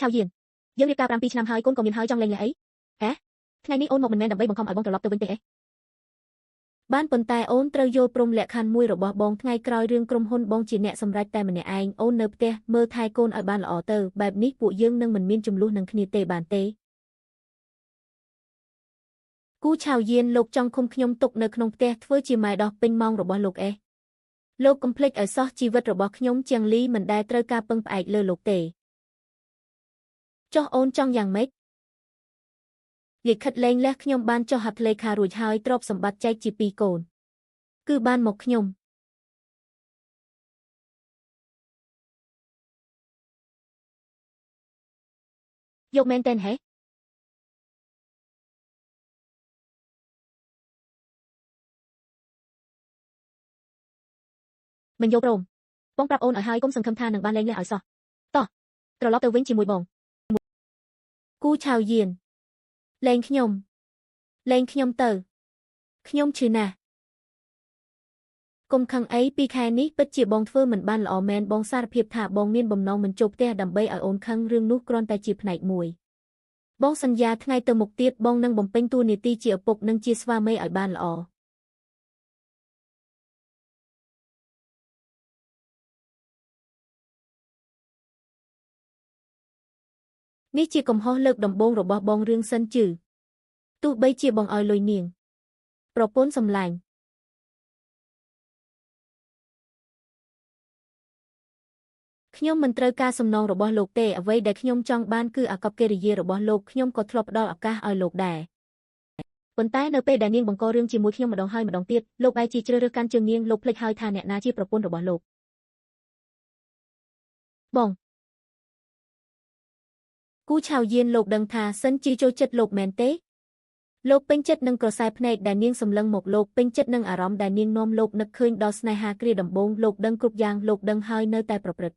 ឆៅយានយើងរៀបការ7ឆ្នាំហើយកូនក៏មានហើយចង់លែងលះអីហ៎ថ្ងៃនេះអូនមកមិនមែនដើម្បីបង្ខំឲ្យបងត្រឡប់ទៅវិញទេអី បានប៉ុន្តែអូនត្រូវយល់ព្រមលក្ខខណ្ឌមួយរបស់បងថ្ងៃក្រោយរឿងក្រុមហ៊ុនបងជាអ្នកសម្រេចតែម្នាក់ឯងអូននៅផ្ទះមើលថែកូនឲ្យបានល្អទៅបែបនេះពួកយើងនឹងមិនមានជម្លោះនឹងគ្នាទេបានទេគូឆៅយានលោកចង់ឃុំខ្ញុំទុកនៅក្នុងផ្ទះធ្វើជាម៉ែដោះពេញម៉ោងរបស់លោកអេលោកកុំភ្លេចឲ្យសោះជីវិតរបស់ខ្ញុំជាងលីមិនដែលត្រូវការពឹងផ្អែកលើលោកទេចុះអូនចង់យ៉ាងម៉េចលិខិតលែងលះខ្ញុំបានចុះហត្ថលេខារួចហើយទ្រព្យសម្បត្តិចែកជាពីរកូនគឺបានមកខ្ញុំ យកមែនតែនហេមិនយកព្រមបងប្រាប់អូនឲ្យហើយកុំសង្ឃឹមថានឹងបានលែងលះឲ្យសោះតោះត្រឡប់ទៅវិញជាមួយបង គូឆៅយានលែងខ្ញុំលែងខ្ញុំទៅខ្ញុំឈឺណាស់កុំខឹងអីពីខែនេះពិតជាបងធ្វើមិនបានល្អមែនបងសារភាពថាបងមានបំណងមិនចូលផ្ទះដើម្បីឲ្យអូនខឹងរឿងនោះគ្រាន់តែជាផ្នែកមួយបងសន្យាថ្ងៃទៅមុខទៀតបងនឹងបំពេញតួនាទីជាឪពុកនិងជាស្វាមីឲ្យបានល្អនេះជាកំហុសលើកដំបូងរបស់បងរឿងសិនជឺទោះបីជាបងឲ្យលុយនាងប្រពន្ធសម្លាញ់ខ្ញុំមិនត្រូវការសំណងរបស់លោកទេអ្វីដែលខ្ញុំចង់បានគឺអាកប្បកិរិយារបស់លោកខ្ញុំក៏ធ្លាប់ផ្ដល់ឱកាសឲ្យលោកដែរ ប៉ុន្តែនៅពេលដែលនាងបង្ករឿងជាមួយខ្ញុំម្ដងហើយម្ដងទៀតលោកបែរជាជ្រើសរើសកាន់ជើងនាងលោកភ្លេចហើយថាអ្នកណាជាប្រពន្ធរបស់លោកបង គូឆៅយានលោកដឹងថាសិនជីចូលចិត្តលោកមែនទេលោកពេញចិត្តនឹងក្រសែភ្នែកដែលនាងសម្លឹងមកលោកពេញចិត្តនឹងអារម្មណ៍ដែលនាងនាំលោកនឹកឃើញដល់ស្នេហាគ្រាដំបូងលោកដឹងគ្រប់យ៉ាងលោកដឹងហើយនៅតែប្រព្រឹត្ត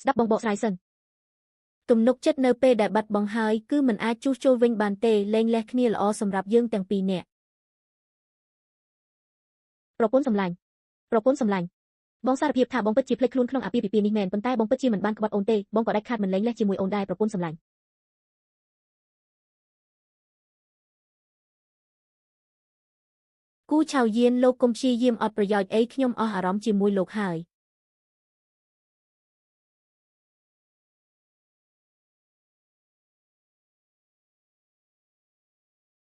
ស្ដាប់បងបកស្រាយសិន ទំនុកចិត្តនៅពេលដែលបាត់បង់ហើយគឺមិនអាចជួសជុលវិញបានទេលែងលះគ្នាល្អសម្រាប់យើងទាំងពីរនាក់ ប្រពន្ធសម្លាញ់ប្រពន្ធសម្លាញ់បងសារភាពថាបងពិតជាភ្លេចខ្លួនក្នុងអាពាហ៍ពិពាហ៍នេះមែនប៉ុន្តែបងពិតជាមិនបានក្បត់អូនទេបងក៏ដាច់ខាតមិនលែងលះជាមួយអូនដែរប្រពន្ធសម្លាញ់ គូឆៅយានលោកកុំព្យាយាមអត់ប្រយោជន៍អីខ្ញុំអស់អារម្មណ៍ជាមួយលោកហើយ